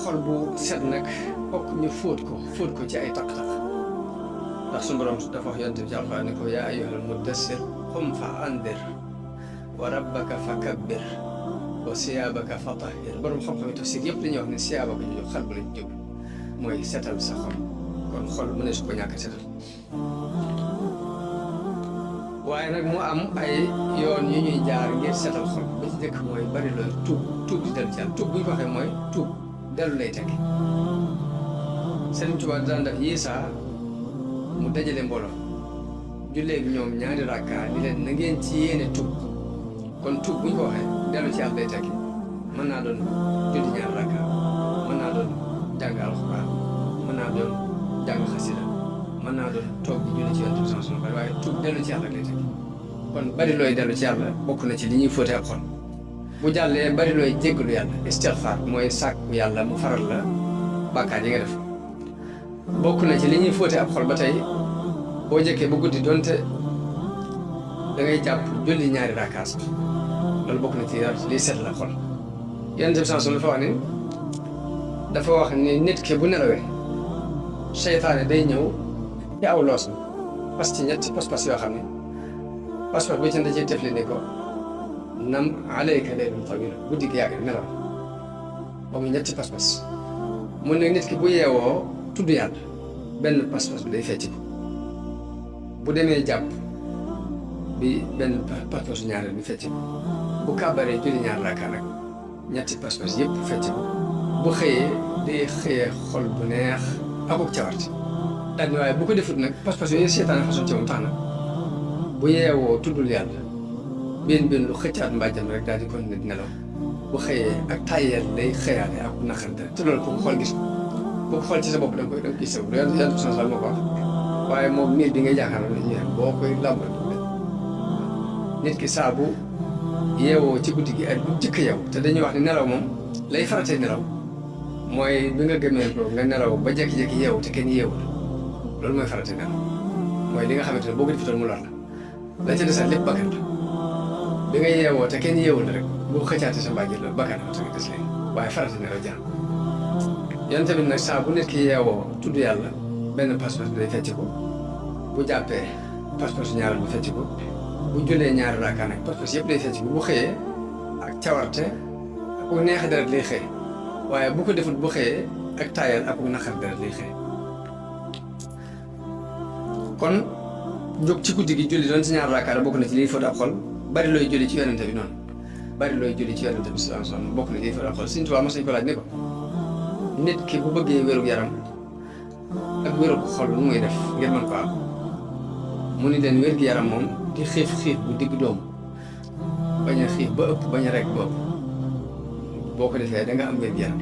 xol bu set nag fokk ñu fóot ko ci ay taq-taq ndax suñu borom dafa wax yonent bi ci alxuraan ne ko yaa ayyuhal muddassir qum fa andir wa rabbaka fa kabbir wa siyaabaka fa tahhir borom xam-xam yi tafsir yëpp dañuy wax ne siyaabaka ñu jóg xal bu lañ jóg mooy setal sa xol kon xol mu ne su ko ñàkk setal waaye nag mu am ay yoon yu ñuy jaar ngir setal xol ba ci dëkk mooy bari loolu tuub di dellu ci yàlla tuub bu ñu ko waxee mooy tuub dellu lay tekki Sëriñ Tuubaa daan def Yisaa mu dajale mbooloo jullee bi ñoom ñaari rakka di leen na ngeen ci yéene tuub kon tuub bu ñu ko waxee dellu ci yàlla lay tekki mën naa doon julli ñaari rakka mën naa doon jàng alxuraan mën naa doon jàng xasida mën naa doon toog di julli ci Yonent bi sallallahu alayhi wasallam waaye tuub dellu ci yàlla lay tekki kon bari looy dellu ci yàlla bokk na ci li ñuy fóote ak xol bu jàllee bari looy jéggalu yàlla istixfaar mooy sàkku yàlla mu faral la bàkkaar yi nga def bokk na ci li ñuy fóote ab xol ba tey boo jëkkee ba guddi doonte da ngay jàpp julli ñaari rakkaas loolu bokk na ci liy set la xol Yonent bi sallallahu alayhi wasallam dafa wax ni nit ki bu nelawee seytaane day ñëw ci aw loos bi parce que ñetti pas-pas yoo xam ne pas-pas bu ci da ciy tefli ni ko nam alayka laylun tawil guddi gi yàgg nelaw ba mu ñetti pas-pas mun nag nit ki bu yeewoo tudd yàlla benn pas-pas bi day fecc ko bu demee jàpp bi benn pas-pasu ñaareel bi fecc ko bu kàbbaree julli ñaar rakka nag ñetti pas-pas yëpp fecc ko bu xëyee day xëyee xol bu neex akuk cawarte daal ni waaye bu ko defut nag pas-pas yooyu seetaan façon ci moom tax na bu yeewoo tuddul yàlla benn lu xëccaat mbàjjam rek daal di continuer di nelaw bu xëyee ak tàyyeel lay xëyaale ak naqarte te loolu pour xool gis ko boo ko xool ci sa bopp da nga koy gis lu Yonent bi sallallahu alayhi wasallam moo ko wax waaye moom nit bi ngay jàkkaarloo la ñuy boo koy làmbal nit ki saa bu yeewoo ci guddi gi ak bu jëkk yow te dañuy wax ni nelaw moom lay faratee nelaw mooy bi nga gëmee ko nga nelaw ba jékki-jékki yeewu te kenn yeewul loolu mooy faratee nelaw mooy li nga xamante ne boo ko defitoon mu lor la ca desal lépp bakkan la bi nga yeewoo te kenn yeewul rek boo xëccaatee sa mbàjj la bakkan la te nga des léegi waaye faratee nelaw jàmm Yonent bi nag saa bu nit ki yeewoo tudd yàlla benn pas-pas bi day fecc ko bu jàppee pas-pas ñaareel bi fecc ko bu jullee ñaari raaka nag pas-pas yëpp day fecc ko bu xëyee ak cawarte ak ku neex deret lay xëy waaye bu ko defut bu xëyee ak taayal ak ku naqar deret lay xëy kon jóg ci guddi gi julli doon si ñaari raaka bokk na ci liy fóot ab xol bari looy julli ci Yonent bi noonu bari looy julli ci Yonent bi sallallahu alayhi wasallam bokk na ci liy fóot ab xol Sëriñ Tuubaa mas nañu ko laaj ne ko nit ki bu bëggee wérug yaram ak wérug xol nu muy def ngir mën ko am mu ni leen wér gi yaram moom di xiif bu digg doomu bañ a xiif ba ëpp bañ a rek ba ëpp boo ko defee da nga am wér gi yaram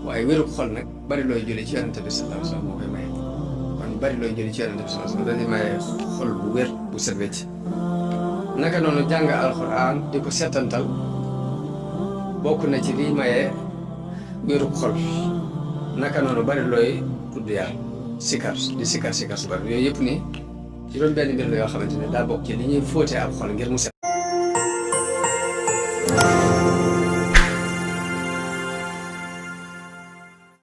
waaye wérug xol nag bari looy julli ci Yonent bi sallallahu alayhi wasallam moo koy maye kon bari looy julli ci Yonent bi sallallahu alayhi wasallam dañuy maye xol bu wér bu set wecc naka noonu jàng alxuraan di ko setantal bokk na ci liy maye wérug xol naka noonu bari looy tudd yàlla sikar su bari yooyu yëpp ni juróom benn mbir la yoo xamante ne daa bokk ci li ñuy fóotee ab xol ngir mu set